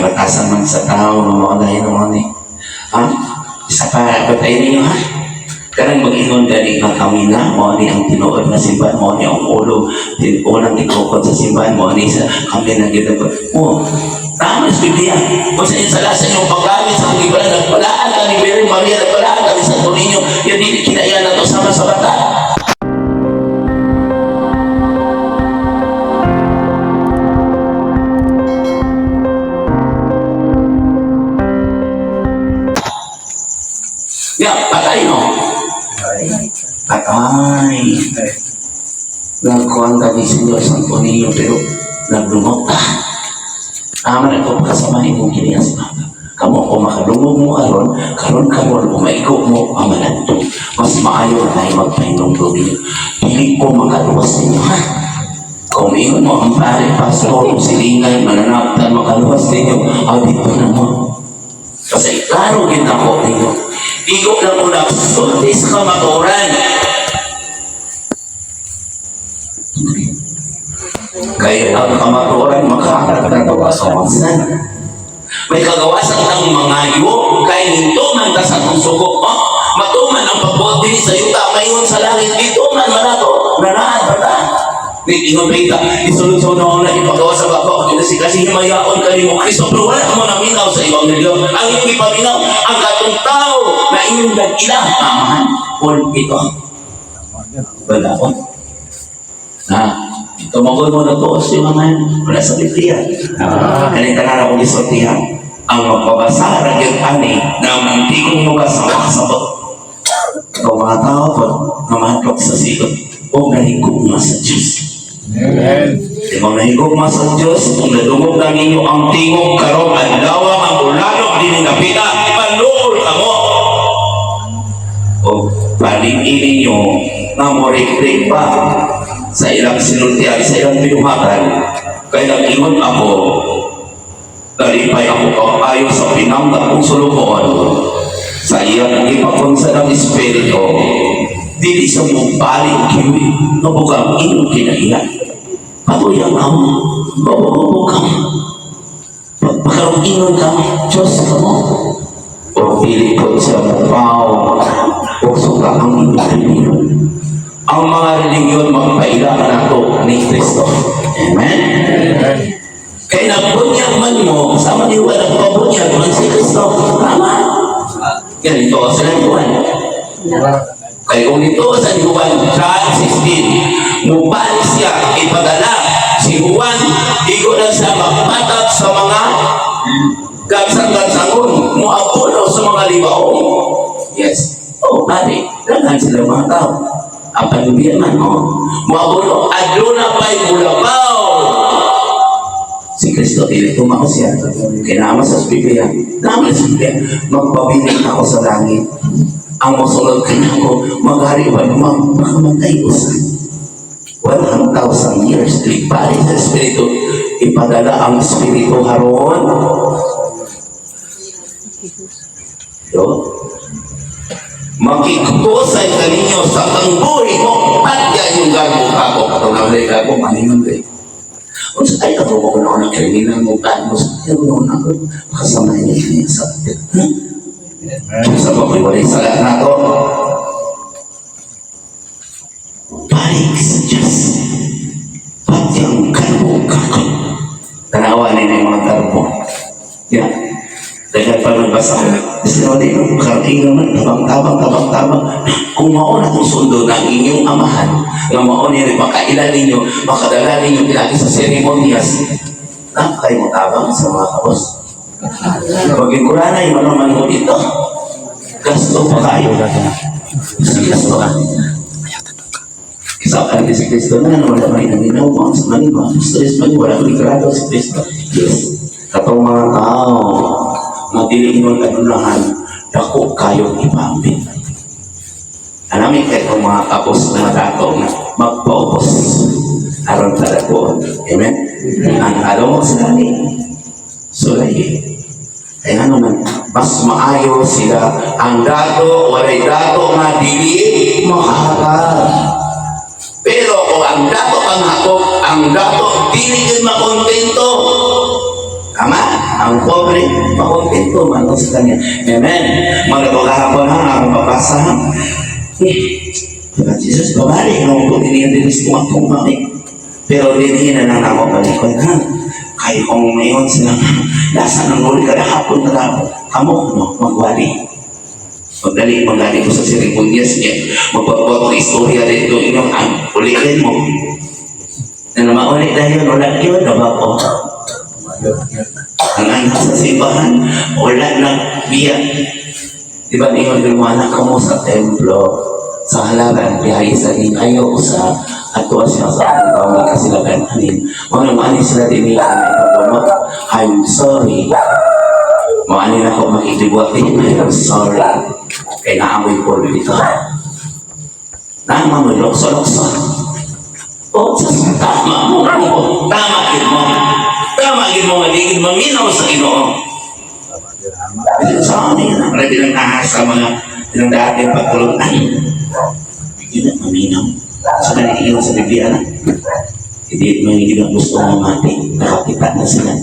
Kalatasan man sa tao, mga na hinuon ni. Ha? Isa pa, batayin ninyo ha? Kanang mag-ingon gani nga kami na, mao ni ang tinuod nga simbahan, mao ni ang ulo, unang tikukod sa simbahan, mao ni sa kami na gid. Oh, tama sa Biblia. Kung sa sala sa inyong paggamit sa kong ibalan, nagpalaan ka ni Mary Maria, nagpalaan kami sa ninyo, yan dili kinaiyan na to sama sa bata. Yeah, patay no? Patay. Nagkuhan kami Senyor Santo Niño pero nagdungog ta. Tama na ito kasama ni mong kiniya si Papa. Kamo ko makadungog mo karon, karon karon umaigo mo amalan to. Mas maayo na tayo magpahinumdum ninyo. Dili ko makaluwas ninyo ha. Kung ingon mo ang pare, pastor, o silingan, mananaptan, makaluwas ninyo, aw dito na mo. Kasi klaro gid ako ninyo. Igo lang mo nagsulti sa kamatuoran. Kaya ang kamatuoran makahatag ng kagawasan. May kagawasan ng mga yuo, kay nintuman ta sa atong sugo. Oh, matuman ang pagbuot dinhi sa yuta, mayon sa langit, dito man manato, nanaad ba ta? Ni ingon ba isulod sa una ipagawa sa baba, kung si kasi himayaon kanimo Kristo, pero wala mo naminaw sa ebanghelyo. Ang inyong ipaminaw, ang katong tao na inyong nag-ila, amahan, pulpito. Wala ko. Na, tumagod mo na to si mga wala sa Biblia. Kani tanan akong gisultihan. Ang magpabasa ra gyud ani na ang tigong mo sa makasabot. Ikaw mga tao po, nga mahadlok sa silot o nahigugma sa Diyos. Amen. Di mo nahigugma sa Diyos, kung nadungog na ninyo ang tingog karong adlaw ang ulanok dinhi napita, panuol kamo. O palingin ninyo nga morik-rik pa sa ilang sinultian, sa ilang binuhatan, kay nag-ingon ako, nalipay ako kaayo sa pinangga kong sulugoon, sa iyang ipakunsa ng Espiritu, dili siya mubali og kiwi, nga bukang inyong kinaiya. Patuyang kamo, mabububo kamo, pagkaroon ingon kamo, Diyos kamo. O dili po siya mupaw, o suka ang inyong relihiyon. Ang mga relihiyon magpaila ka nato ni Kristo. Amen? Amen. Kaya nagbunyag man mo, kasama ni Juan, nagpabunyag man si Kristo. Tama? Ganito sa Juan. Kaya kung ito sa Juan, John 16, mubalik siya, ipadala si Juan, igo lang siya magpatak sa mga gansang-gansangon, muabulo sa mga libaong. Yes. Oh, pare, daghan sila mga tao. Ang panubiyan man, oh. Muabulo, aduna pa'y mulabaw. Si Kristo, dili tumako siya. Kinama sa Biblia. Naman sa Biblia, magpabilin ako sa langit. Ang mosulod kanako, maghari ba, makamatay usa. 1,000 years, lipari sa Espiritu. Ipadala ang Espiritu haron. So, makiktusay ka ninyo sa tangbuhi mo, patya yung garbo kako. Katong nang garbo, maningon kayo. Unsa ay kato ko na ng kriminal mo ka mo sa pero na ako kasama niya niya sa sa ko wala sa nato. Balik sa Diyos. Pati ang garbo kako. Tanawa nila yung mga garbo. Yeah. Dahil pa nagbasa ko, sila din, karating naman, tabang, tabang, tabang, tabang. Kung mao na itong sundo ng inyong amahan, nga mao niya, makailan ninyo, makadala ninyo, pinagi sa seremonyas, napakay mo tabang sa mga kabos. Pag ikuranay, manaman mo dito. Gasto pa kayo. Si Kristo ka. Sa kan si Kristo na wala may naminaw mo sa manima. Stress man wala ko grado si Kristo. Yes. Katong mga tao nga dili ingon kadunahan, dako kayong ipambit. Anami kay itong mga kapos na dato na magpaubos aron kadakuon. Amen? Ang alam mo sa langit. Sulay. Kaya nga naman, mas maayo sila. Ang dato, walay dato nga dili makahatag. Pero kung ang dato ang hakop, ang dato dili gyud makontento. Tama? Ang Pobre, makontento man ako sa kanya. Amen. Mga to kahapon ha, akong pabasa ha. Eh, diba, Jesus, babalik mo kung hindi yan dinis kung akong mami. Pero dinhi na lang ako balikon ha. Kay kung mayon sila, nasa nang uli kada hapon na kamo no, magwali. Magdali, magdali ko sa seremonyas niya. Magpagbuhat ng istorya dito, inyong ang ulitin mo. Na mauli dahil wala yun, na ba ko? Ang anak sa simbahan, wala na biya. Di ba niyon anak ko mo sa templo, sa halaran, biyahe sa din, ayaw ko sa ato siya sa akong tawag kasi sila anin. Mga naman sila din nila, I'm sorry. Maani na ako makikibot din. I'm sorry. Kaya naamoy ko dito. Tama mo, lokso-lokso. Oh, tama mo. Tama gid mo. Tama gid mo nga di gid maminaw sa Ginoo. Sa amin, ang bilang ahas sa mga bilang dati pagkulong. Ay, hindi na maminaw. Sa kanila sa Biblia na. Hindi mo hindi na gusto mamati. Nakakita na sila.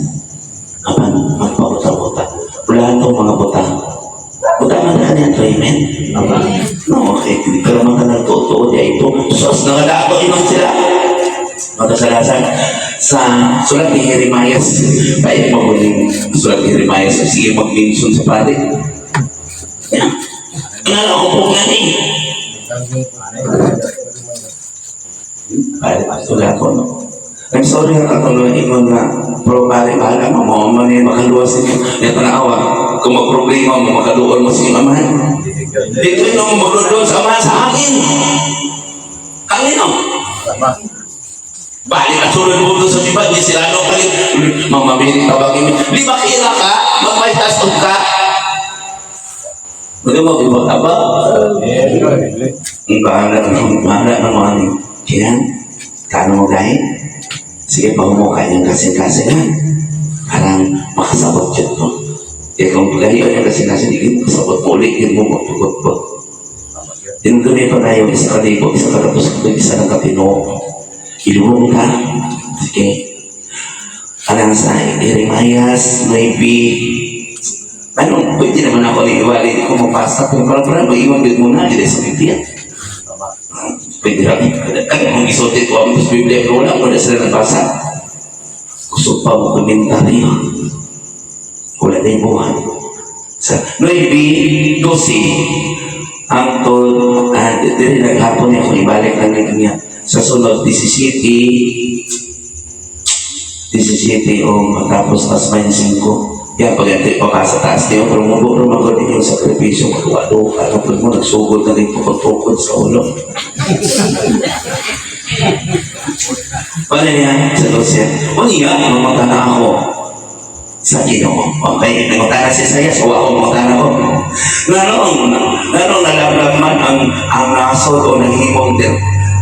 Apan magpauta-uta. Wala itong mga buta. Buta man na kanya ito, amen? No, okay. Pero man ka nagtutuo di ito. Sos, nangadato iman sila. Magkasalasan sa sulat ni Jeremias. Pait mo huling sulat ni Jeremias. Sige, mag-mention sa pare. Yan. Nga ako po nga ni. Pare, sulat ko, no? I'm sorry ang katulong ingon nga, pero pare, bahala mo, mo man yung makaluwas ninyo. Yan tanawa, kung magproblema mo, makaluol mo sa iyong amahan. Dito yun mo magluol sa amahan sa hangin. Hangin, no? Balik at sulod mo doon sa tiba, di sila no kalit. Mamabiling tabangin. Lima kila ka, magmaitas ka. Pwede mo, iba ka ba? Ang bahala bahala ng mga ni. Kaya, kano mo gahit? Sige, pahumuka niyang kasing-kasing ha. Parang makasabot yun no. Kaya kung pagayo niya kasing-kasing, hindi kasabot mo ulit, yun mo magpagod. Yung dumi pa tayo, 1,000, isa katapos, isa ng katino. Ilubong ka. Sige. Alam sa Jeremias, maybe, ano, pwede naman ako iwali ko mapasa, pero parang parang maiwan din muna, hindi sa Biblia. Pwede rin. Kaya kung isulti ko ang Biblia, pero wala ko na sila nagbasa. Kusog pa mo komentaryo. Wala na yung buhat. Sa 9:12, hangtod, dili naghapon niya kung ibalik lang niya. Sa sunod, 17, 17 o matapos tas 25. Yan, pag ito ipapasa taas niyo, pero mubo naman ko din yung sakripisyo, magwado ka, ano po mo, nagsugod na rin tukod-tukod sa ulo. Paano niya? Sa 12. O niya, mamata na ako sa Ginoo. Okay, nangutana si Isaias, o ako mangutana ko. Nganong, nganong nalablab man ang nasod o naghimong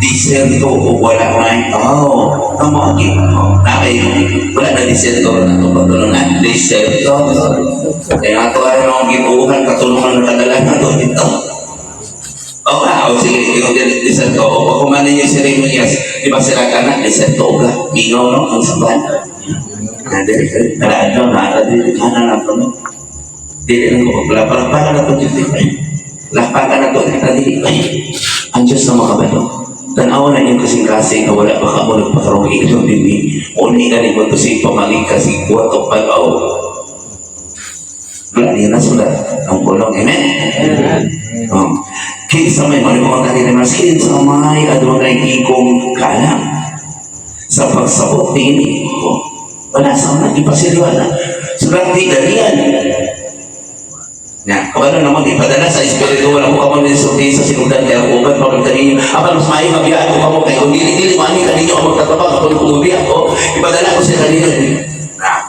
diserto o wala na oh, ang mga Ginoo. Nakay, wala na diserto, na ito pagtulungan, diserto. Kaya nga ito ay ang gibuuhan, katulungan ng kadalanan to dito. O ka, o sige, yung diserto, o kung man ninyo seremonyas, di ba sila ka na, diserto o ka, mingaw no, ang sambahan. Dili, kada adlaw na, dili, kana na to, no? Dili lang ko, palakpakan na to, dili, palakpakan na to, dili, ang Diyos na makabalo. Tanaw na inyong kasing-kasing na wala baka mo nagpakarong ilong din Uni ka ni mo to si pamangin kasi buhat o pag-aw. Wala niya nasulat ang pulong. Amen? Amen. Kinsa may mga mga kanina mas kinsa may adunay ikong kaalam sa pagsabot niini. Oh, wala sa mga ipasirwa na. Sulat di dalian. Na, kung ano naman ipadala sa espiritu, wala ko kamo nisulti sa sinugdan kaya uban pa man kaninyo. Apan mas maayo nga biya ako kamo kay kung dili dili man kaninyo ang magtatabang ako kung biya ako, ipadala ko sa kaninyo. Na.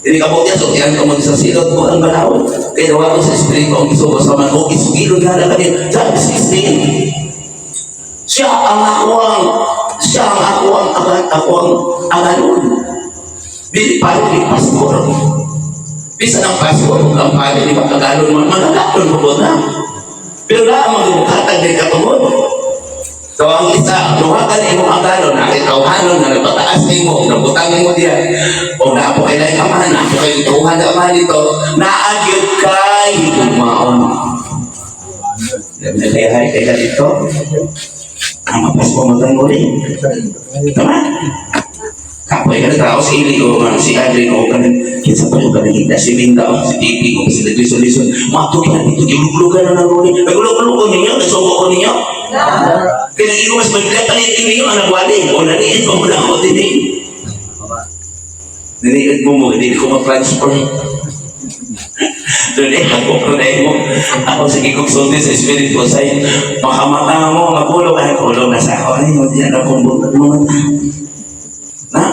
Dili ka mo sultihan ka mo sa silot mo ang balawon. Kaya dawa ko sa espiritu ang isugo sa man o isugilon na lang kaninyo. John 16. Siya ang ako ang agan ako ang agalon. Dili pa rin pastor. Bisan ang pastor, ang pare, di ba kagalon mo, magagalon mo po na. Pero na ang maghatag din katungod. So ang isa, duha ka ni imong agalon, na kay tawhanon na nagpataas nimo, nabutang nimo diya. O naa po kay laing amahan, naa po kay Ituhan na man dito, naagyod kay higugmaon. Labi na kaya hay kay dito. Ang mapas mo magang uli. Tama? Kapoy ka na tao si Ili o nga, si Adri o kanin. Kinsa pa yung kanin si Linda o si Titi o si Lison Lison. Mato na dito, giluglugan na ng uli. Nagulog-ulog ko ninyo, nagsubo ko ninyo. Kaya nag mas magpalit ninyo ang nagwali. O naniid mo muna ako din eh. Naniid mo mo, hindi ko ma-transfer. Doon eh, ako ko na mo. Ako sige kong sulti sa espiritu say, makamata mo, magulong ay kulong na sa ako. Ay, hindi na akong buntag mo mata. Na?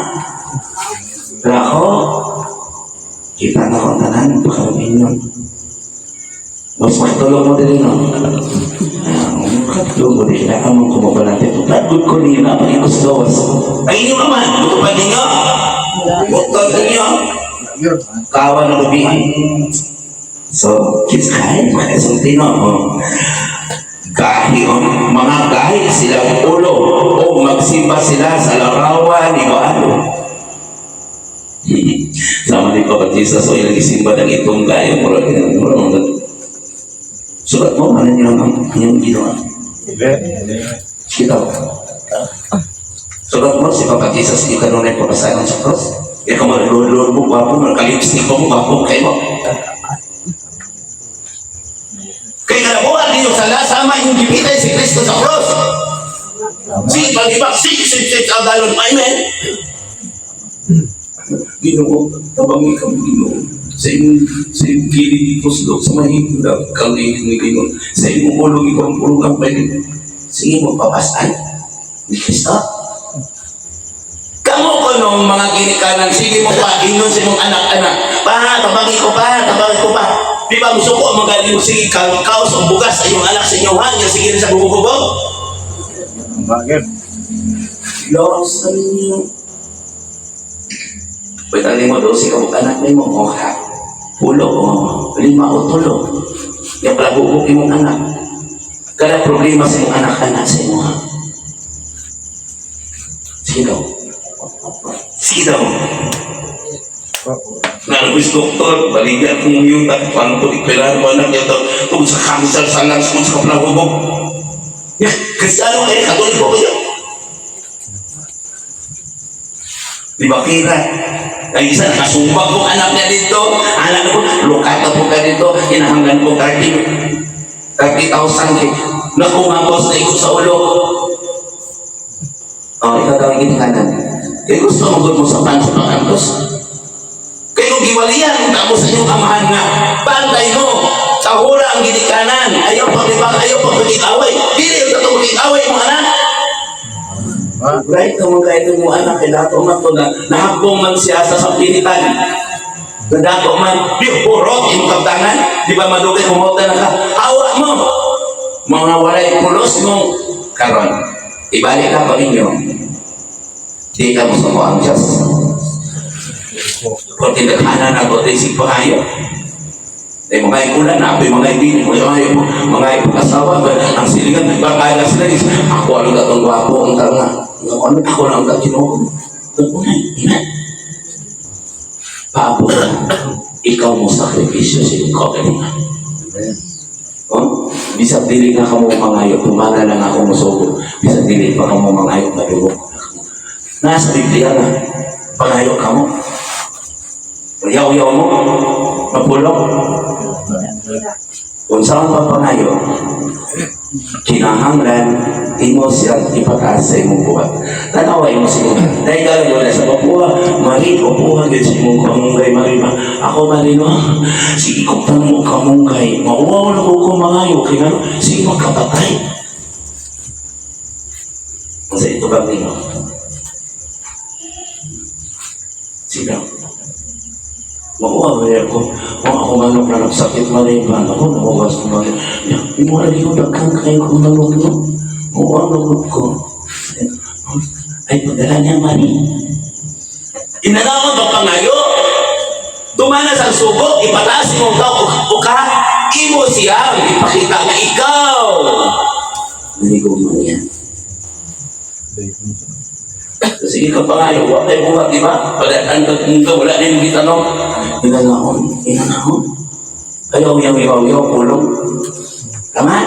Pero ako, kita na ko tanan, baka opinion. Mas matulog mo din, no? Ah, katulog mo din, kailangan mong kumabalante. Pagod ko niyo na, pag-ikustos. Ay, inyo naman, buto pa ninyo. Buto ninyo. Kawa na gabi. So, kids kain, makasulti no. Oh. Gahi, oh. Mga gahi sila ang ulo o magsimba sila sa larawan ni Baalo. Sama ni Papa Jesus, o ilang isimba ng itong gaya, mura, mura, mura. Sulat mo, ano niyo ang inyong ginawa? Kita. Sulat mo, si Papa Jesus, itanong na yung pamasahan sa cross. Ikaw malulod mo, gwapo, malkalipstick mo, gwapo, kayo mo. Kaya kalabuhan ninyo sa lasama yung gipitay si Kristo sa cross. Si pag-ibak, si, si, si, ang galon, amen. Ginoo, tabangi kami Ginoo. Sa imong gilid ipuslo, sa mahigit na kami ni Ginoo. Sa imong ulong ikaw ang pulong ang pwede. Sige mo, papasan ni Kristo. Kamu ko nung mga ginikanan, sige mo pa, ingon sa imong anak-anak. Pa, tabangi ko pa, tabangi ko pa. Di ba musuko ang magaling mo, sige, kaos ang bugas sa inyong anak sa inyong hangin, sige rin sa bubububog. Bakit? Lost sa ninyo. Pwede mo daw si kabuk anak nimo o ha. Pulo o lima o tulo. Ya pala bubuk imong anak. Kada problema sa imong anak-anak sa imong ha. Sige daw. Sige daw. Nalabis doktor, baligyan kong yuta, kwanto, ipirahan mo anak niya daw, tungkol sa cancer sa lungs, tungkol sa kaplahubog. Ya, Kristiyano kayo, Katoliko kayo. Di ba kira? Ay isa, nakasumbag kong anak niya dito. Anak ko, lukata po ka dito. Hinahanggan ko 30, 30,000 kay. Nakumangkos na ikot sa ulo. Oh, ikaw daw ang ginikanan. Kaya gusto mo mo sa pan sa pangantos. Kaya kung giwalian, tapos sa inyong amahan nga, bantay mo, sahura ang ginikanan, ayaw paglibang, ayaw pagpagkikaway. Dili yung tatong pagkikaway mo anak. Right, kung kahit mo anak, kay dato man to na nahakbong man siya sa sampilitan. Na dato man, di hurot imong kaptangan, di ba madugay kumota na ka, awa mo. Mga walay pulos mo karon. Ibalik ka pa ninyo. Di ka mo mo ang Diyos. Kung tinaghanan na ito, isip pa kayo. Eh, mga ikulan na, apoy, mga ibig, mga mga ipag-asawa, ang silingan, barkada sila is, ako ang gatong gwapo, ang tanga. Ako ano, ako lang ang ginoo. Unay, ina. Paabo ka, ikaw mo sakripisyo sa iyong kagalingan. Oh, bisag dili nga kamo mangayo, tumana lang ako mosugo. Bisag dili pa kamo mangayo, madugo. Nasa Biblia na, pangayo kamo. Yaw-yaw mo, mapulong. Kung saan pa pangayo, kinahanglan imo siyang ipataas sa imong buhat. Tanawa imo sa imong. Dahil ka wala sa mapuha, mari o puha gyud sa imong kamunggay mari ba. Ako mari no. Sige kuptan mo kamunggay. Mauwaw na ko ko mangayo kay ngano sige magkapatay. Sa ito ba nimo? Sige. Makuha ba ako? Kung ako manok na nagsakit man ay ba? Ako, nakuha sa mga. Ya, imo lagi ko daghan kayo kung manok no. Makuha manok ko. Ay, padala niya, Mari. Inanawan ba pangayo? Tumana sa sugo, ipataas mo ka o ka, imo siyang ipakita nga ikaw. Naligo mo niya. So, sige ka pangayo, wa kay buhat, di ba? Padaan ka kung ka, wala din gitanong. Inanahon, inanahon. Ayaw, yaw, yaw, yaw, pulong. Tama?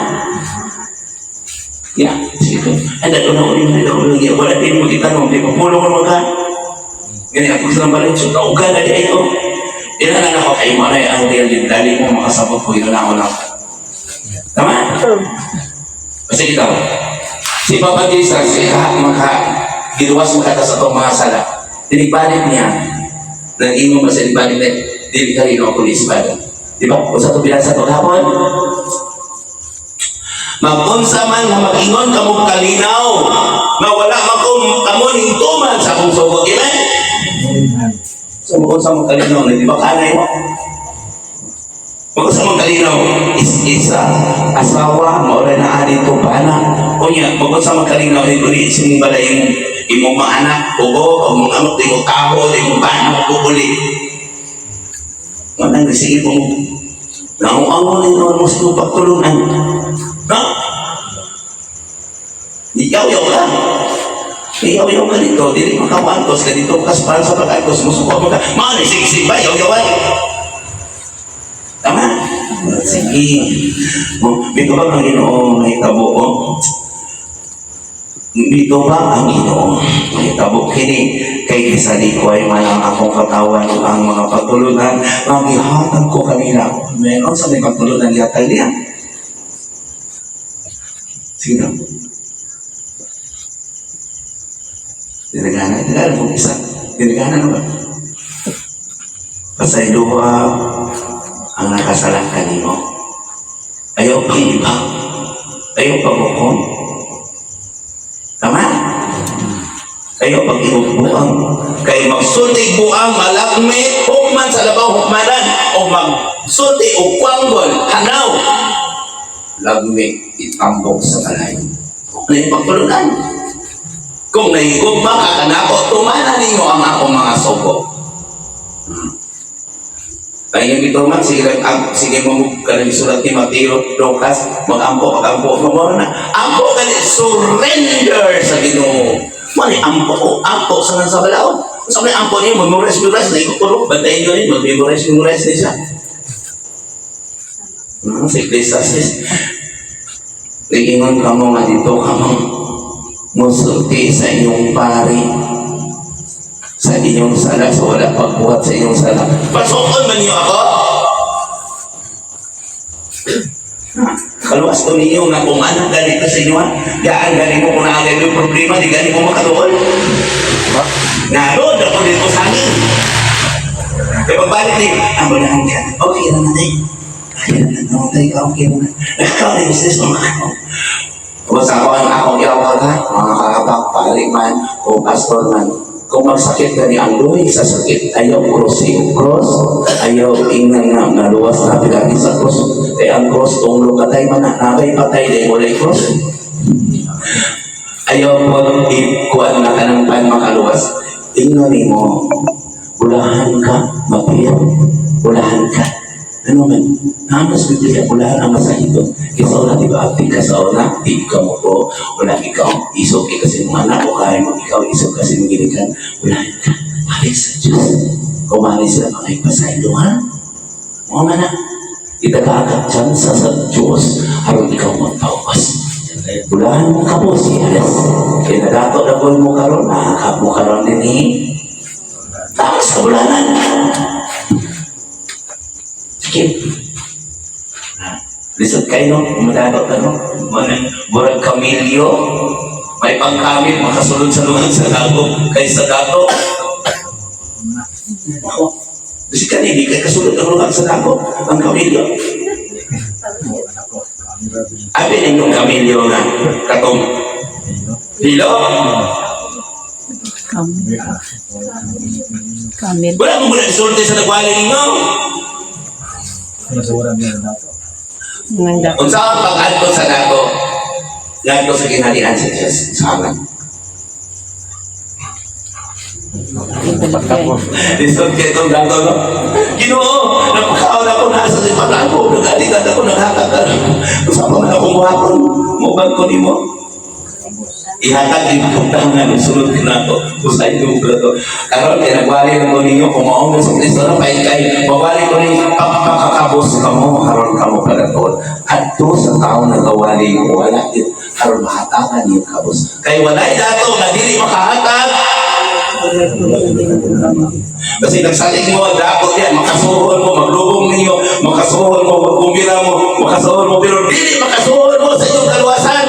Ya, sige. Ay, dalo na ulit, dalo na ulit. Wala din mo itanong, di ba? Pulong mo ka. Gani ako sa balay, so kauga na di ayo. Ina na ako kay Maray ang real din. Dali mo makasabot ko, ina na ako lang. Tama? Kasi ikaw, si Papa Jesus, si ha, maka, giluwas mo kata sa itong mga sala. Dinigbalik niya, nag-ingon ba sa dinigbalik niya, dili ka rin ako ni espada. Di ba? Kung sa ito binasa ito hapon, mag-unsa man nga mag-ingon kamo kalinaw, nga wala man ko kamo nintuman sa akong sugo. Amen? So mag-unsa man kalinaw, na di ba kanay mo? Mag-unsa man kalinaw, is isa asawa, maura na ari to pana. Unya, mag-unsa man kalinaw, uli sa imong balay imong imong mga anak, ugo, o mga anak, di mo taho, di mo bana, bubuli. Manang sige mo, Nauawa na yun mo sa pagtulungan. Ha? Iyaw-yaw ka. Iyaw-yaw ka dito. Dili makawantos ka dito. Kas para sa pag-antos mo. Suko mo ka. Mga ni sige ba? Yaw-yawan. Tama? Sige. Oh, dito ba ang Ginoo mahitabo? Oh? Dito ba ang Ginoo mahitabo kini kay gisalikoy man ang akong katawan ug ang mga pagtulunan nga gihatag ko kanila. Amen. Unsa may pagtulunan gihatag niya? Sige na. Dinagana, dinagana kong isa. Dinagana naman. Pasayloa ang nakasala kanimo. Ayaw pang iba. Ayaw pag-hukom. Tama? Ayaw pag buang. Kay magsulti buang malakmit, hukman sa labaw hukmanan, o magsulti og kwanggol, hanaw. Lagmit itambok sa kalayo. Ano yung pagtulunan? Kung nahigugma ka kanako, tumana ninyo ang akong mga sugo. Ay yung ito man, sige, ang, sige mo kanang sulat ni Mateo, Lucas, mag-ampo, mag-ampo, mamoro na. Ampo ka ni surrender sa Ginoo. Mani ampo ko, ampo sa nang sa balaod. Sa may ampo niyo, mag-memorize, memorize, na ikukulong, bantayin nyo rin, mag-memorize, memorize niya siya. Sa Ecclesiastes, Liingon ka mo nga dito ka mo musulti sa inyong pari sa inyong sala, sa wala pagbuhat sa inyong sala. Pasokon man niyo ako! Kaluwas ko ninyo nga kung anong ganito sa inyo, ha? Gaan gani mo kung naagay mo yung problema, di gani mo makaduol. Naroon ako dito sa amin. Kaya pagbalik ni, ang balaan ka, okay na natin. Okay na natin, okay ka, okay na. Ikaw na business mo, Kung sa ako ang akong iawag ha, mga kakabak, pari man, o pastor man, kung magsakit ka ni ang luhi sa sakit, ayaw cross yung cross, ayaw ingnan nga naluwas na pinagi sa cross. Kaya ang cross, tunglo katay man na, nabay patay, dahil walay cross. Ayaw mo ikuan na ka ng pan makaluwas. Ingnan mo, ulahan ka, mapiyat, ulahan ka. Ano man, namas Biblia, ulahan ang masahito. Kisa wala, di ba, abdi ka sa una, di ka mo ko, wala ikaw, isog ka kasi mga anak, o kaya mo ikaw, isog kasi mong gilikan, ulahan ka, balik sa Diyos. Kumali sila mga ipasaylo, ha? Mga man na, itagagak dyan sa Diyos, aron ikaw magpawas. Ulahan mo ka po, si Alex. Kaya nagato na po mo karon, nakakap mo karon din eh. Tapos sa bulanan. Sige. Lisod kayo, no? Umadagot ka, no? Murag kamilyo. May pangkamil, makasulod sa lugar sa dago, kaysa dato. Ako. Kasi ka hindi ka kasulod ang lugar sa dago, ang kamilyo. Abi ninyong kamilyo nga, katong hilo. Kamil. Kamil. Wala mong wala isulti sa nagwali ninyo. Nang dapat. Unsa ang pag-adto sa dago, ngadto sa ginharian sa Diyos, sa aman. Lisod kay itong dato, no? Ginoo, napakaon ako nasa sa patako, nag-aligat ako, naghatag ka. Unsa pa man akong buhaton, mubag ko nimo. Ihatag yung kaptangan, sulod ko na to. Usay ko to. Karon kay nagwali na ko ninyo, kung maong sa Kristo na pahit kay, mawali ko ninyo, pagpakakabos kamo, karon kamo palatuon. Adto sa tao nagawali ko, wala din, karon mahatagan yung kabos. Kay walay dato nga dili makahatag. Kasi nagsalig mo, dako yan, makasuhol mo, maglubong ninyo, makasuhol mo, magkumbira mo, makasuhol mo, pero dili makasuhol mo sa inyong kaluwasan.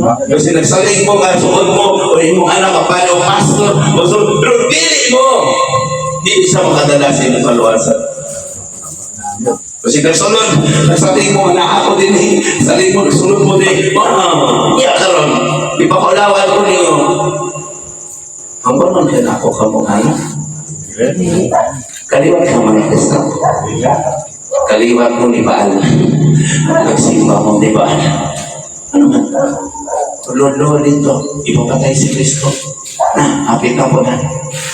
Kasi nagsalig mo, kasuhol mo, o imong anak, kapal, o pastor, o so, pero dili mo, dili siya makadala sa inyong kaluwasan. Kasi nagsulod, nagsalig mo, na ako din eh, salig mo, nagsulod mo din, oh, iya karon, ipakulawan ko ninyo. Ang man kaya ako kamo anak. Kaliwat ka man Kristo. Kaliwat mo ni Baal. Nagsimba mo ni Baal. Ano man? Lord, Lord, dito. Ipapatay si Kristo. Na, hapit na po na.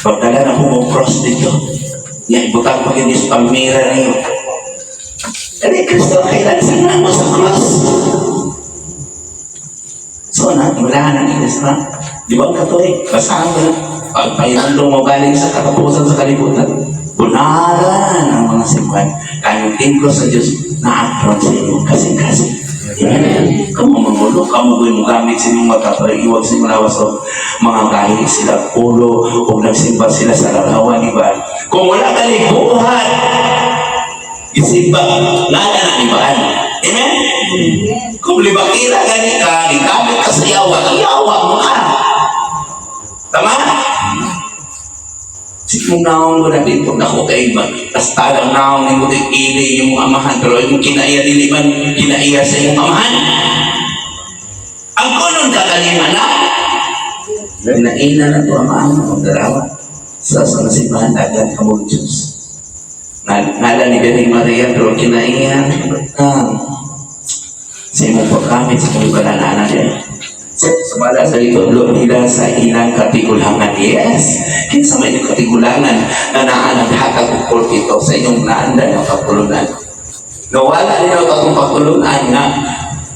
Pagdala na po mong cross dito. Ya, ibutang pa yun sa pamira niyo. Kani Kristo, kailan sa mo sa cross? So na, wala na ni Kristo. Di ba katoy? Basahan mo na. Pagpayando mo galing sa katapusan sa kalibutan. Bunalan ang mga simbahan. Kayong tingko sa Diyos na atron sa inyong kasing-kasing. Amen. Kamu mangulo, kamu ko'y mugamit sa inyong mata para iwag sa inyong lawas o mga gahi sila ulo o nagsimba sila sa larawan ni Baal. Kung wala ka ni buhat, isimba, ngala na ni Baal. Amen? Kung libakira gani ka, gigamit ka sa yawa, yawa mo ka. Tama? Sige naong mo na dito, nako kay ba? Tas talang naong nimo di ili yung amahan, pero yung kinaiya dili man kinaiya sa imong amahan. Ang kunon ka kaning anak, kinaina na to amahan mo dalawa. Sa nasibahan dagan ka mo Diyos. Ngala ni Birhen Maria, pero kinaiya sa imong pagkamit sa imong balananan niya. Sumala sa itudlo nila sa ilang katigulangan. Yes! Kinsa may inyong katigulangan na naa naghatag og pulpito sa inyong naandan ng pagtulunan. Nawala nila atong pagtulunan nga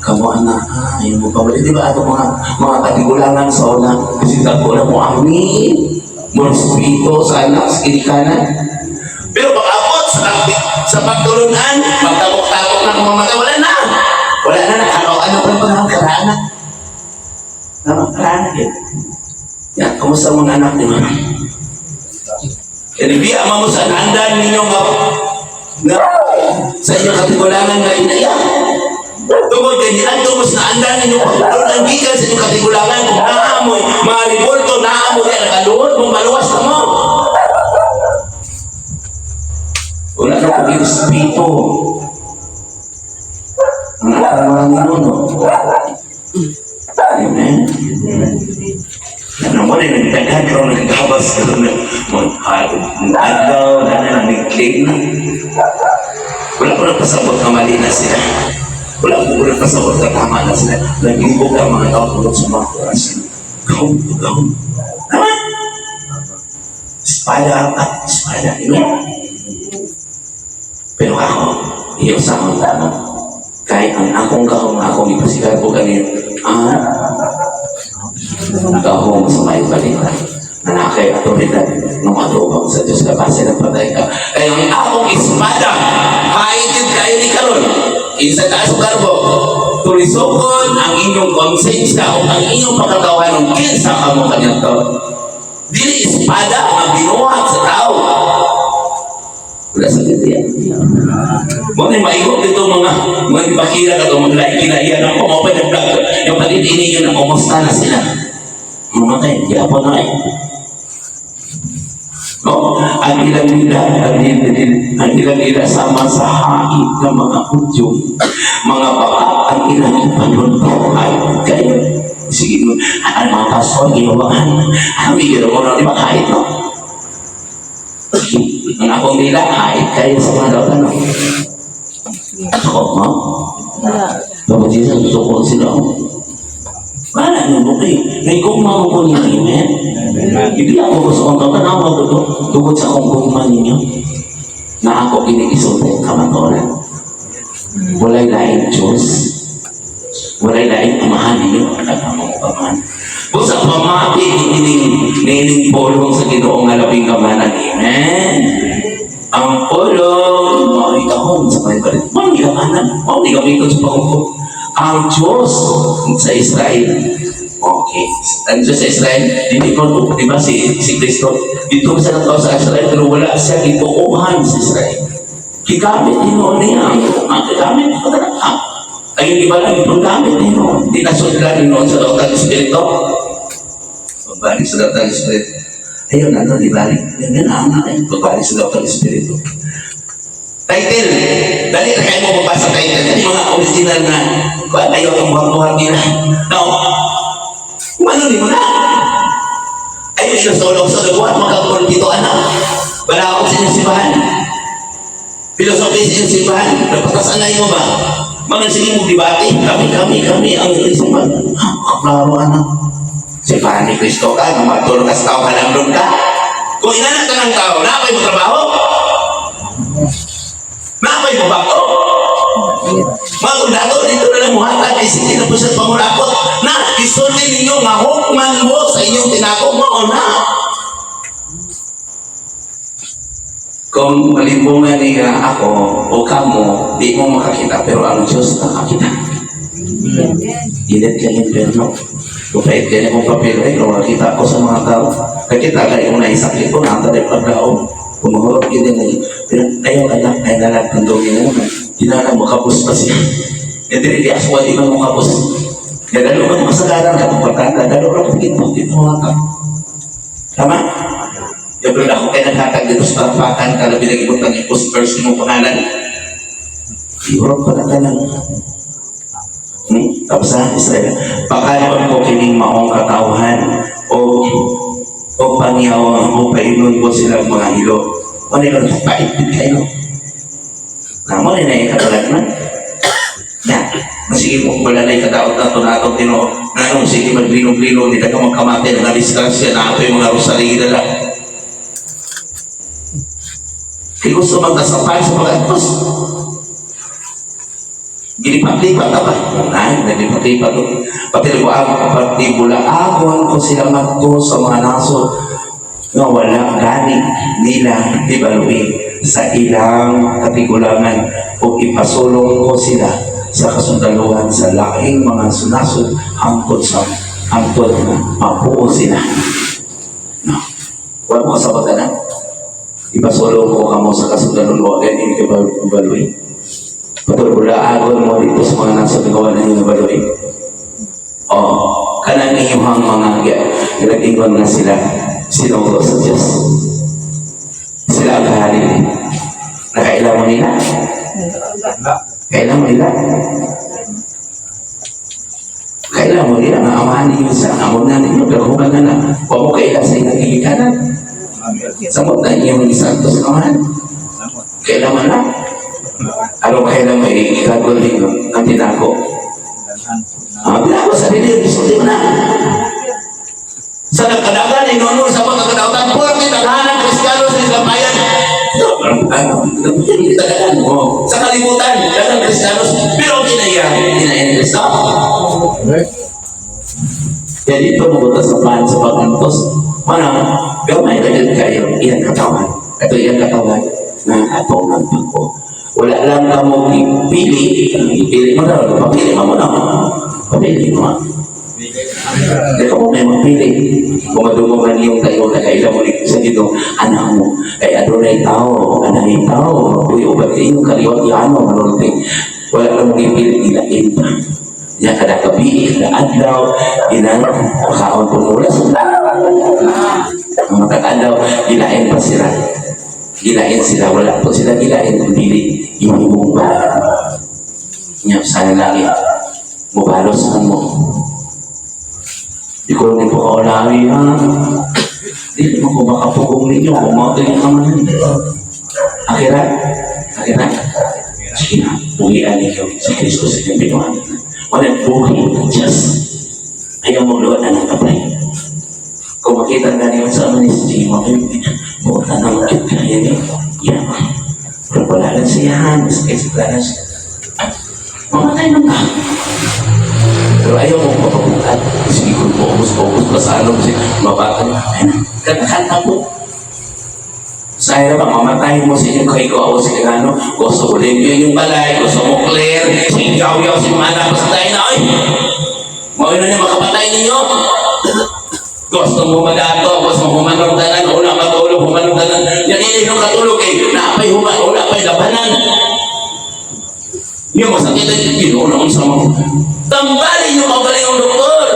kamo anak, ay mo pa di ba ato mga katigulangan sa una kasi dako na mo amin mo respeto sa anak sa ginikanan. Pero pag-abot sa pagtulunan, magtabok-tabok na kung mamatay, wala na. Wala na, nakaroon na pa ng karaan na. Tama, karaan na yun. Yan, kumusta mga anak, di ba? Kaya biya mo sa nandan ninyo nga sa inyong katigulangan nga inaya. Tungod kay niadto mo sa naandan ninyo pagtulunan gikan sa inyong katigulangan kung naamoy, mga revolto, naamoy, yan, nakaluhod mong maluwas na mo. Wala na kong respeto. Ang atang mga ninuno. Amen. Ano mo rin, nagdaghan ka naghabas ka na adlaw, na na, nag-click na. Wala ko nagpasabot na mali na sila. Wala ko nagpasabot na tama na sila. Naglibog ang mga tao tulad sa mga oras. Gahom, gahom. Tama? Espada at espada. Amen? Pero ako, iyo sa akong tama. Kahit ang akong gahom nga akong ipasikat ko kanina, ang gahom sa may balita na nakay otoridad ng matubang sa Diyos na base ng patay ka. Kaya ang akong espada, haitid kayo ni karon, kinsa taas o karbo, tulisokon ang inyong konsensya o ang inyong pagkatawahan ng kinsa kamo kanyang tao. Dili espada ang binuhat sa tao. Wala sa yan. Mo ni maigo dito mga ibakira ka mga kinaiya na ko mo pa ng vlog. Yung palilini nyo na kumusta na sila. Mamatay, yapon na eh. No, ang ilang nila sama sa hait ng mga Hudyo, mga baka ang ilang ipanunto ay kayo. Sige, ang mga pastor, ginawahan. Ang ginawa na, di ba kahit no? Ang akong nila, hait kayo sa mga dautan, no? Ako, no? Wala. Baba Jesus, gusto ko sila. Wala nyo mo kayo. Naigugma mo ko ninyo, amen? Hindi ako gusto kong dautan, ako magulo. Tungkol sa akong gugma ninyo, na ako kinigisulti ang kamatuoran. Walay laing Diyos. Walay laing amahan ninyo, ang among amahan. Busa pamati niining niining pulong sa Ginoo nga labing gamhanan. Amen. Ang pulong mao ni gahom sa panipalit. Mao ni gamhanan, mao ni gamiton sa paghukom. Ang Diyos sa Israel. Okay. Ang Diyos sa Israel, dili ko, di ba si Kristo, dito sa tao sa Israel, pero wala siya gituohan sa Israel. Gigamit Ginoo niya. Ang gigamit ko talaga. Ayun, di ba lang, itong gamit Ginoo. Di nasudlan Ginoo sa Daotang Espiritu. Pagbalik sa Daotang Espiritu. Ayun, ano, di balik. Yan, yan, ang natin. Pagbalik sa Daotang Espiritu. Title. Dali na kayo mo mabasa title. Yan yung mga original na kung ayaw ang buhat-buhat nila. Now, kung ano ni mo na? Ayun yung solo sa buhat magkapulpito, anak. Wala akong sa inyong simbahan. Philosophy sa inyong simbahan. Napakasanay mo ba? Mga sige mo debate. Kami, kami, kami ang simbahan. Ha, klaro, anak. Simbahan ni Kristo ka, matulog ka sa tao, halamdon ka. Kung inanak ka ng tao, naapay mo trabaho? Naapay mo bago? Mga kundado, dito na lang muhatag, ay sige na po siya pangulakot na isulti ninyo nga hukman mo sa inyong tinako mo o na. Kung malimbungan niya ako o kamo, di mo makakita, pero ang Diyos nakakita. Init ka impyerno. Kung kahit ganyan kong papel, ay, kung nakita ko sa mga tao, kakita kayo kung naisakit ko, nata rin paglaom. Kumahurot yun din ay, pero ayaw anak, ay nalag ng dumi na naman. Dinala mo, kapos pa siya. E dili, di aswa, di man mo kapos. Kaya dalo ka masagaran ka, pagkata, dalo ka pagkita, dito ka. Tama? Yung pero ako kay naghatag dito sa palakpakan, kalabi nag-ibot ng ipos verse mo pangalan. Ihurot pa na ka lang. Tapos sa Israel, pakayon ko kining maong katawhan o o pangyaw o painon ko sila mga hilo. Ano yun? Paitid kayo. Kamo na yung katalag na. Na, masige mo wala na ikadaot na ito na itong tinoo. Nanong sige maglinog-linog, di na ka magkamate, na distansya na ito yung mga rosary dala. Kaya gusto magkasapan sa pag-antos. Gilipat-lipat na ba? Ay, naglipat-lipat. Pati ko ang pati bulaakon ko sila magto sa mga nasod nga wala gani nila ibaluin sa ilang katigulangan o ipasulong ko sila sa kasundaluhan sa laing mga sunasod hangtod sa hangtod na mapuo sila. No. Wala mo kasabot na? Ipasulong ko kamo sa kasundaluhan wa gani nila ibaluin. Patulbulaagon mo dito sa mga nasa gawa na ninyo baloy. O, kanang inyong mga nag-ingon na sila, sinugo sa Diyos. Sila ang kahari. Nakailan mo nila? Kailan mo nila? Kailan mo nila? Nga amahan ninyo sa amon na ninyo, pero huwag na na. Huwag mo kailan sa inyong gilikanan. Samot na inyong isantos amahan. Kailan man na? Ano kailan may ikagol ninyo ang tinako? Ang tinako sa dili, isulti mo na. Sa nagkadagan, inunod sa mga kadautan, porke daghanan Kristiyano sa isang bayan. Ano, daghan mo. Sa kalibutan, daghan Kristiyano, pero kinaya, kinaya ni Kristo. Kaya dito mo sa pan sa pag-antos, mana, gamay na din kayo, iyang katawan. Ito iyang katawan na atong nagpako. Wala lang ka mo ipili, ipili mo na, papili mo na. Papili mo. Di ka mo may magpili. Kung madungo niyong tayo, nakaila mo sa dito, anak mo, kay adunay tao, anay tao, uy, ubat kayo, kaliwat yano, manulti. Wala ka mong ipili, ilain pa. Ya kada gabi, kada adlaw, ina, makaon po mula sa ang matag adlaw, gilain pa sila. Gilain sila, wala po sila gilain, kung dili, imong ba. Nya, sana lagi, mubalos man mo. Di ko rin po kaulawi, ha? Dili mo ko makapugong ninyo, kung mga ka man. Akira, akira. Sige na, buhian ninyo si Kristo sa inyong binuhan. Walang buhi ng Diyos. Ayaw mo luwan na ng kapay. Kung makita nga niyo sa amin si Jimo, buta na magkit kaya niyo. Yan. Pero wala lang siya, mas wala lang siya. Mamatay man ka. Pero ayaw mo mapabukat. Sige ko, focus, focus, basalo, kasi mabata niya. Kanta-kanta po. Saya ba, mamatay mo sa inyong kay ko ako sa kagano, gusto ko limpyo yung balay, gusto mo clear, si yaw-yaw, si mga anak, basta tayo na, ay! Mao na niya, makapatay ninyo. Gusto mo madato, gusto mo humanong tanan, una matulog, humanong tanan. Yan ini nung katulog eh, naapay human, una pa'y labanan. Yung masakit ay Ginoo na unsa mo. Tambali yung kaugaling ang doktor.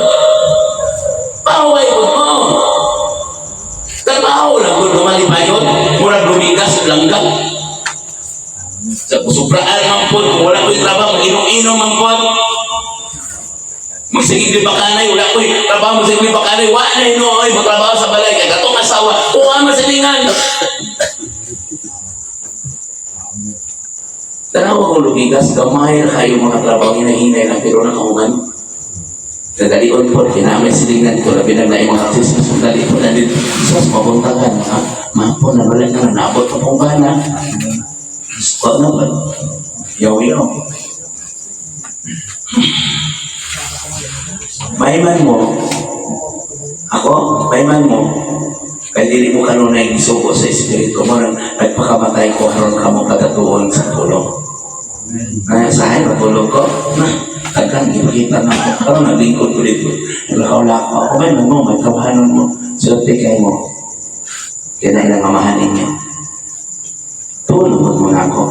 Paway po mo. Trabaho lang kung lumalipayon, murag lumigas, langgam. Sa supraan man po, kung wala ko'y trabaho, mag-inom-inom man po. Magsigig di bakanay, wala ko'y trabaho, magsigig di bakanay, wala na hinuoy, magtrabaho sa balay, kay katong asawa, kuha masilingan. Tanawa kong lumigas, gamay na kayo mga trabaho, hinahinay lang, pero nakahuman. Nadalion po, kinamay silingan ko, labi na na mga akses, mas dali po na dito. Sus, mabuntagan, ha? Mapo na wala na, naabot pa pong bana. Squad na ba? Yaw, yaw. Maiman mo, ako, maiman mo, kay dili mo kanunay gisugo sa espiritu mo, nang nagpakamatay ko, karon ka mo katatuon sa tulong. Kaya sa akin, matulog ko. Na, tagkan, ipakita na ako. Karon naglingkod ko dito. Naglakaw-lakaw ako. May mo, may kawahanon mo. Sulti kay mo. Kaya na ilang amahan ninyo. Tulog mo na ako.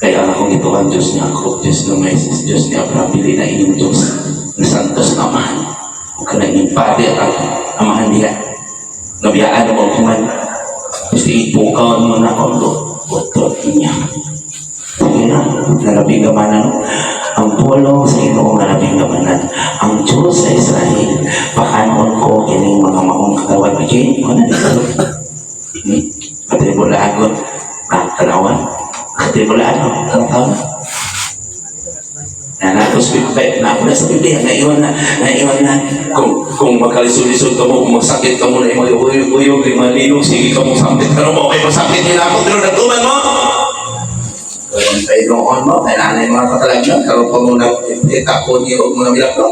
Kaya ang akong ituan, Diyos ni ako, Diyos ni Moises, Diyos ni Abraham, dili na inyong Diyos, na santos na amahan. Huwag ka na inyong pari at ang amahan niya. Nabiyaan mo ang kuman. Basta ipukaw mo na ako, utot niya. Sige na, nalabing gamanan. Ang pulong sa Ginoo nga labing gamanan. Ang Diyos sa Israel, pakanon ko kining mga maong katawan. Okay, ano na dito? Katribulagon. Ah, tanawan. Katribulaan, no? Tanawan. Na natos na ako na sa Biblia, naiwan na, naiwan na. Kung makalisod-lisod ka mo, kung magsakit ka mo na mga uyog-uyog, yung mga linog, sige ka mo sakit ka mo, okay, masakit nila ako, pero nagtuman mo. Karon kay noon mo, kailangan yung mga katalagyan, karon pa muna, itako niyo og mga milagro.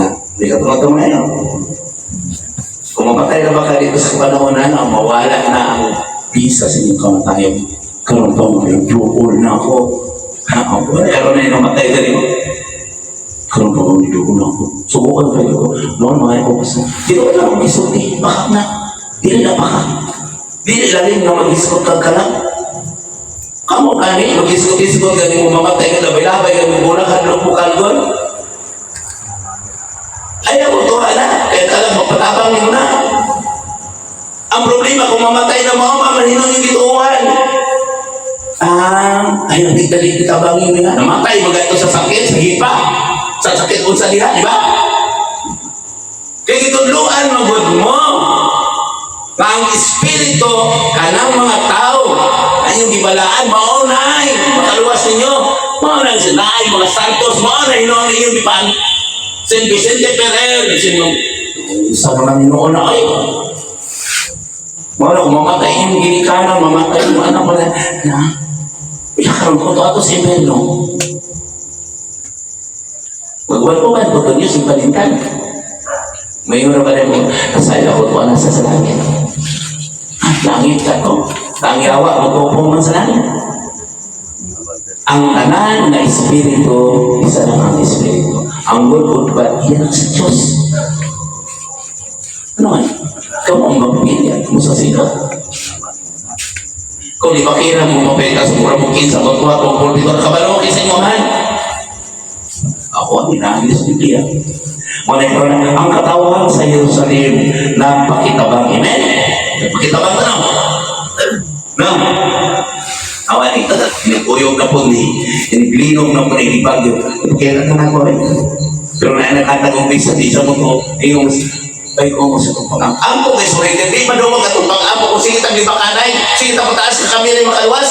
Ha? Hindi ka tumatama na yun. Kung mamatay na ba ka dito sa panahon na, ano, mawala na ang bisa sa inyong kamatayan. Karon pa mo, duol na ako. Ha? Ako, karon na yung namatay ka rin. Karon pa mo, duol na ako. Subukan kayo ko. Noon, mga ko kasi. Di ko na akong gisulti. Baka na. Dili na baka. Dili lalim na mag-isgot ka ka lang. Kamu kani, mag-isgot-isgot ka mo mamatay ka, labay-labay ka mo muna, hadlok mo kalgon. Ayaw ko to, na. Kaya ka lang, mapatabang mo na. Ang problema, kung mamatay na mo, mamahinong yung gituan. Ah, ayaw, di dali kitabangin mo na. Namatay, magato sa sakit, sa hipa. Sa sakit unsa diha, di ba? Kaya gitudluan, magod mo. Nga ang espiritu kanang mga tao ay yung gibalaan, maunay, makaluwas ninyo. Maunay sila, ay mga santos, maunay noon inyong gipaan. Saint Vicente Ferrer, sino sa mga noon na ay. Mauna, kung mamatay yung ginikanan, mamatay yung anak mo na, na, karon ko to ato si Melo. Magwal ko ba, ko niyo si Balintan. May ura ba rin mo, kasaya ko to nasa sa langit. Ah, langit ka to. Tangyawa, magpupong man sa langit. Ang tanan na espiritu, isa lang ang espiritu. Ang good good bad, yan ang sa Diyos. Ano nga? Ikaw ang mapipili at kung sa sino. Kung di makira mo, mapita sa mura mo kinsa, magkuha kong pulpito, kabalo mo kinsa mo man. Ako ang hinahil sa Biblia. Ngunit ang katawan sa Jerusalem na pakitabang, amen? Pakitabang na. No? Awan ito, iniguyog na po ni, iniglinog na po ni Bagyo. Kailan na ako eh. Pero na nakatagong bisa, di sa mo to, yung ay ko mo sa itong pang-ampo kay surrender, di madungog atong pang-ampo kung sige tang gibakanay, sige tang pataas ka kami rin makaluwas.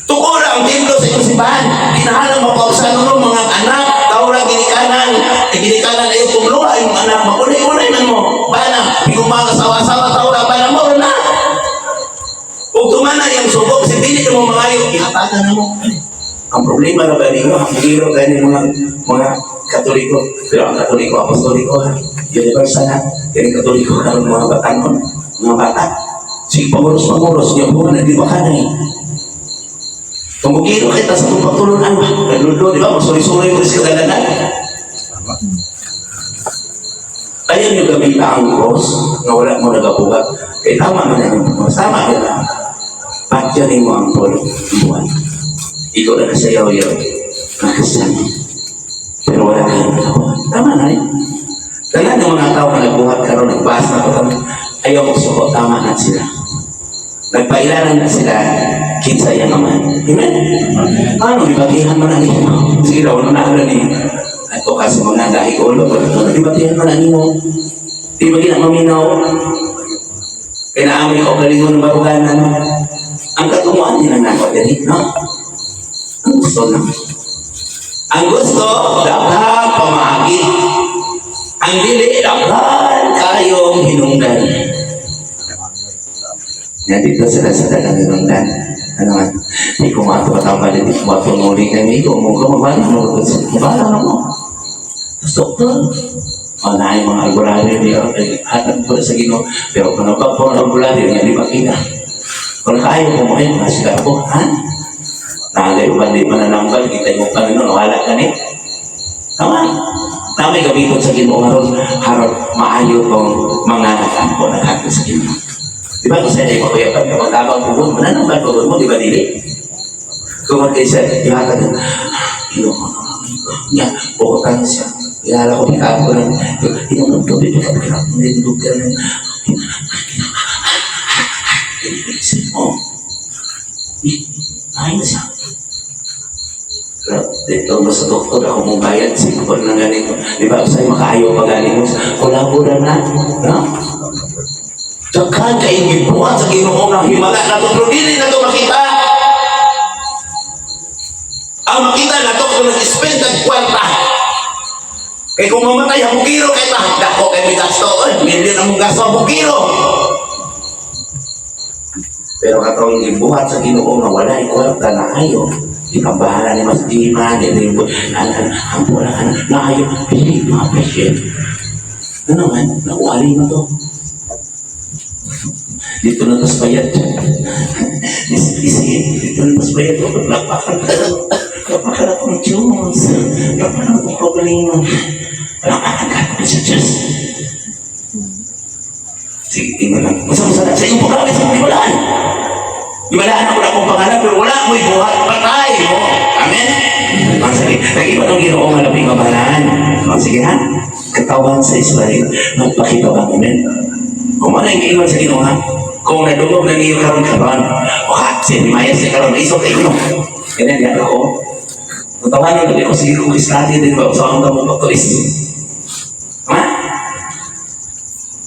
Tukura ang templo sa inyong simbahan. Ginahalang mapausan mo mga anak, tawra ginikanan, ay ginikanan ay tumluha yung anak, maunay-unay man mo. Bana, yung mga asawa-asawa tawra, bana mo na. Ug tumana yung subok, si dili mo mangayo, ihatagan na mo. Ang problema na ba ninyo, ang hero gani mga Katoliko, pero ang Katoliko, Apostoliko, ha? Universal ha? Kaya Katoliko karon mga batanon, mga bata. Sige, panguros-panguros, niya po na di ba ka na eh. Kung mugiro kita sa itong pagtulunan ba? Naglulo, di ba? Magsuri-suri mo sa kadalanan. Ayaw niyo gamita ang cross na wala mo nagabuhat. Kaya tama man ang cross. Tama ka na. Patyanin mo ang polo. Buwan. Ikaw na kasayaw-yaw. Nakasama. Pero wala kang nagabuhat. Tama na rin. Tanan ng mga tao na nagbuhat karon, nagbasa ko kami, ayaw mo suko, tama na sila. Nagpailanan na sila, kinsa iya naman. Amen? Ano, dibatihan man ang imo. Sige daw, ano na ni. Ato kasi mga dahil ulo, ano, dibatihan man ang imo. Di ba gina maminaw? Kaya ko galingon ng baruganan. Ang katumuan din ang nako diri, no? Ang gusto na. Ang gusto, daghang pamaagi. Ang dili, daghan kayong hinungdan. Nandito sila sa dalang hinungdan. Ano man, di ko matutama, di ko matunuli kami. Kung mo ko mabala mo, mabala mo. Tapos doktor, oh, na yung mga albularyo, di ako hatag ko sa Ginoo. Pero kung napag po ang albularyo, nga di ba kita? Kung kaya ko mo, ay, masila ko, ha? Nagay uban di mananambal, kita yung Panginoon, wala ka ni. Tama. Tama yung gamiton sa Ginoo haron haron maayo tong mga nag-ampo nag sa Ginoo. Di ba kung sa inyo kuya pag kapag bukod, mananambal bukod mo, di ba dili? Kung kay sa ihatag, Ginoo ko niya, bukotan siya. Ilala ko, pikap ko lang. Inom ng tubig, pikap, pikap, nilindog ka lang. Oh. Eh, ay na siya. Pero dito mo sa doktor, ako mong bayad, simple na ganito. Di ba, sa'yo makaayo pa galing mo, kolabora na, no? Daghan kay gibuhat sa Ginoo nga himala na to, pero dili na to makita. Ang makita na to kung nag-spend ng kwarta. Kay kung mamatay ang bugiro kay ta, dako kay may gasto, oy, milyon ang gasto ang bugiro. Pero katong gibuhat sa Ginoo nga walay kwarta na ayo, di ka bahala ni Mas Dima, di ni an an ang wala ka na ayo, dili ma-appreciate. Ano man, nawali mo to. Dito na tas bayad. Isip, dito na tas bayad. Palakpakan ka. Palakpakan ako ng Diyos. Palakpakan ako kagalingon. Palakpakan ka ako sa Diyos. Sige, tingnan lang. Masa-masa na sa iyong pagkakamit sa himalaan. Himalaan ako na akong pangalan, pero wala mo'y buhat. Patay mo. Amen? Ah, sige. Nag-iba ng Ginoo nga labing kabalaan. Ah, sige ha? Katawan sa Israel, magpakita ba? Amen? Kung ano yung giingon sa Ginoo ha? Kung nadungog na niyo karon karon, o ka, si Mayas ni karon, isok kayo no. Ganyan, yan ako. Tatawanan ulit ako, sige kung study din ba, sa akong damong doktoris. Ha?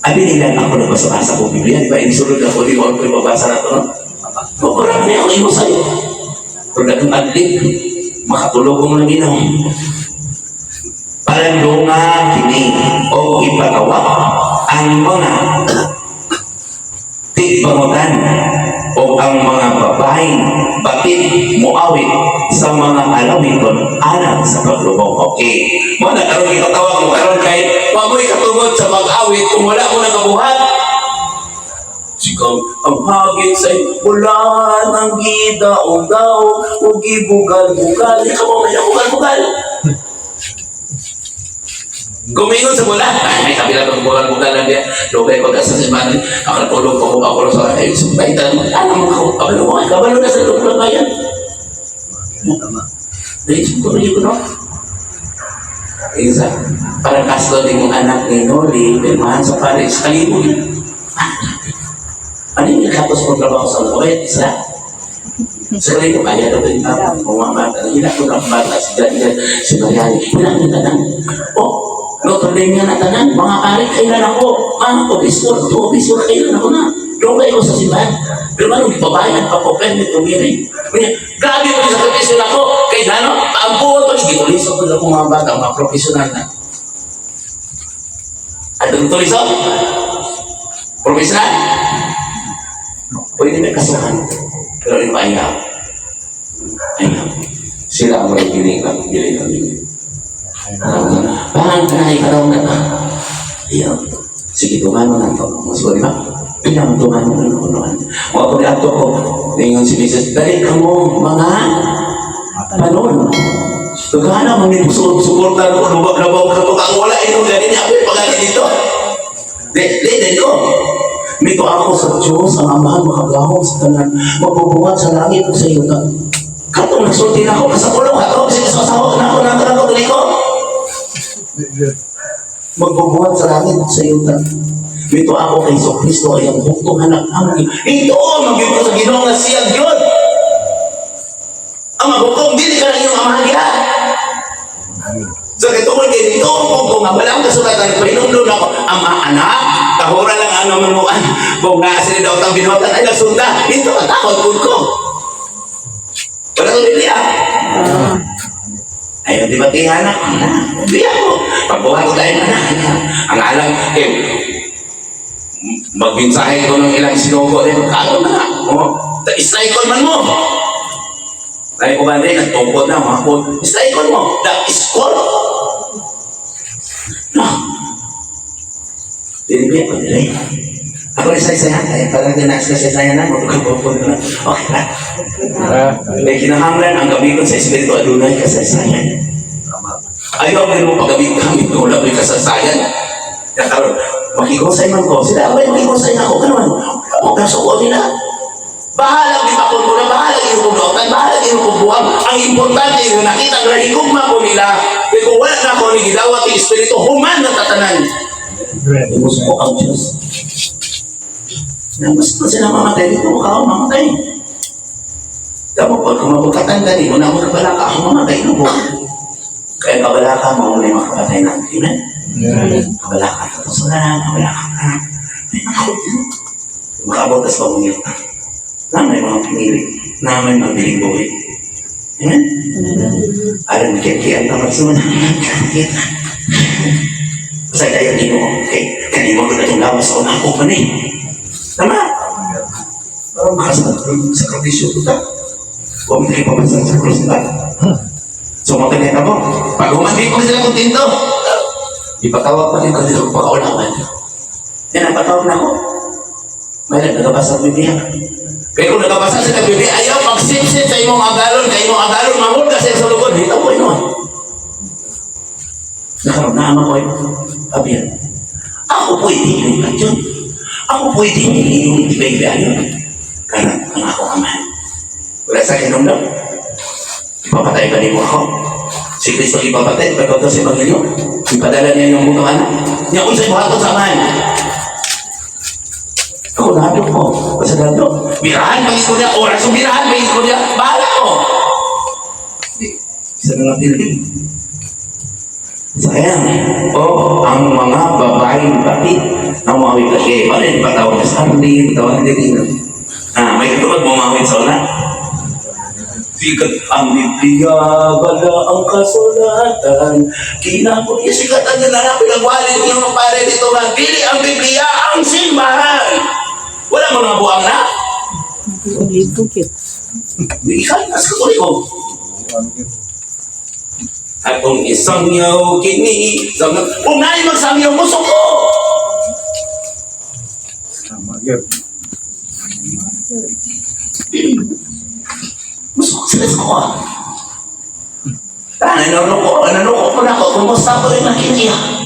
Abi nila ako nagbasa-basa kong Biblia, di ba? Inisulod ako, di mo ako ibabasa na ito, no? Makurang niya ako imo sa'yo. Pero dagang adlib, makatulog ko mga Ginoo. Palandunga kini o ipagawa ang mga tigbangutan o ang mga babaeng batid moawit sa mga alawiton alang sa paglubong. Okay. Mo na karon gitawag mo karon kay wa mo'y katungod sa pag-awit kung wala mo nagabuhat. Sigaw ang hagit sa ulan ang gidaong-daong o gibugal-bugal. Ikaw mo may bugal-bugal. Gumingon sa mula. Ay, may kabila ng bugal-bugal lang diya. Lugay ko sa simbahan. Nakatulog ko ako sa ay sumbay ta. Ano mo ko? Kabalo mo. Kabalo na sa loob ng bayan. Tama. Dahil ko rin ko no. Isa, para kasto din mong anak ni Noli, pirmahan sa pares, kalimo yun. Ano yung kapos mo trabaho sa Kuwait? Isa. Sa kalimo, kaya daw din tao. Kung mga bata, hila ko ng bata, si Daniel, si Mariani, hila ko tanan. Oh, Notre Dame nga na tanan, mga pare, kailan ako? Mga obispo, to obispo, kailan ako na? Doon kayo sa simbahan. Pero ano, ipabayad pa ko, permit tumiri. Grabe ko sa profession ako. Kay gano, paampuon to. Sige, tuliso ko ako mga bata, mga professional na. At tuliso? Professional? Pwede may kasuhan. Pero yung ayaw. Ayaw. Sila ang may giling ang giling ang giling. Parang kanay ka daw na ba? Iyo. Sige, tumano na to. Mas ko, di ba? Pinang tumano na kunuan. Mga po ato ko, ningon si Mrs. Dali ka mo, mga panon. Tugana mo ni suporta ko, lubak-lubak ka ko, ang wala inong ganin niya, ako'y pagani dito. Di, di, di ko. Mito ako sa Diyos, ang Amahan, makagahom sa tanan, magbubuhat sa langit ug sa yuta. Katong nagsulti na ako, sa kulong, ato, sige sa asawa, na ako, na ako, na ako, dali ko. Magbubuhat sa langit ug sa yuta. Mito ako kay Hesus Kristo ay ang buktong anak ang ito, magyud ko sa Ginoo nga siya gyud. Ang maghukom, dili ka lang iyong amahan diha. So kay tungod kay dito ko nga wala ang kasulatan pahinumdum ako ama anak tahura lang ang namanuan kung nga sila daw tang binuhatan ay nagsunda dito katakot pud ko wala ko dili ah. Ayaw di ba tiha na? Di ako. Pagbuhat ko tayo na. Ang alam, eh, magmensahe ko ng ilang sinugo din. Kato na. Oh, strike man mo. Ay ko ba din, nagtungkod na mga ko. Strike mo. Da, score. No. Dili ko dili. Ako rin sa isa ay parang dinaas ka sa isa na, magkakapon na. Okay na. May kinahanglan ang gamiton sa Espiritu adunay kasaysayan. Tama. Ayaw mo paggamit-gamit ko wala mo'y kasaysayan. Kaya karon, makigusay man ko. Sila, abay, makigusay na ako. Ganun. Ako, kaso ko nila. Bahala di pa ko na, bahala yung kung bahala yung kung buwang. Ang importante yung nakita nga higugma ko nila. Kaya kung wala na ako ni gidawat yung Espiritu, human na tatanan. Gusto ko ang Diyos. Na gusto sila mamatay, dito ko ka mamatay. Kamu pag kumabukatan ka, di mo na ako kabalaka, ako mamatay no po. Kaya kabalaka mo, muna yung makapatay na. Amen? Kabalaka, tapos wala na, kabalaka ka. Ay, ako, makaabot tas pamungit. Na may mga pinili, na may mabiling buhay. Amen? Alam, kiyan ka magsuman. Kita. Basta tayo Ginoo. Okay, kanimo ko na itong lawas ko na ako pa ni. Tama? Parang makasakripisyo ko ta. Huwag mo tayo pamansan sa krus ta. So, makinita mo. Pag humandi ko sila kontento. Ipatawag pa rin ko dito pakaulawan. Yan ang patawag na ako. May nagkabasa sa Biblia. Kaya kung nagkabasa sa Biblia, ayaw pagsipsip sa imong agalon, kay imong agalon, mamul ka sa iyong sulugod. Hita mo ino. Nakaroon na ama ko ay abiyan. Ako pwede yung kadyon. Ako pwede yung iba-iba yun. Karang ang ako amahan. Wala sa kinumdum. Ipapatay ba nimo ako? Si Kristo ipapatay, pagkauto sa Ebanghelyo. Ipadala niya yung mga anak. Niya unsay buhaton sa amahan. Ako nahadlok ko. Basta nahadlok. Birahan, pangis ko niya. Oras yung birahan, pangis ko niya. Bahala ko. Isa na nga building. Sayang. O, ang mga babaeng bakit ang mga laki. Paano yung patawag na sarli, tawag na din. Ah, may katulad bumawit sa una. Sikat ang Biblia, wala ang kasulatan. Kinako, yung sikat ang ginanap, pinagwali yung mga pare dito nga, dili ang Biblia, ang simbahan. Wala mo mga buang na. Bukit. Di ka, nas katoliko. At kung isangyaw kini, sangyaw, kung nai magsangyaw mo, suko! Tama yun. Musuko sila sa kuha. Nanunuko, nanunuko po na ako, kumusta ko rin nakikiya.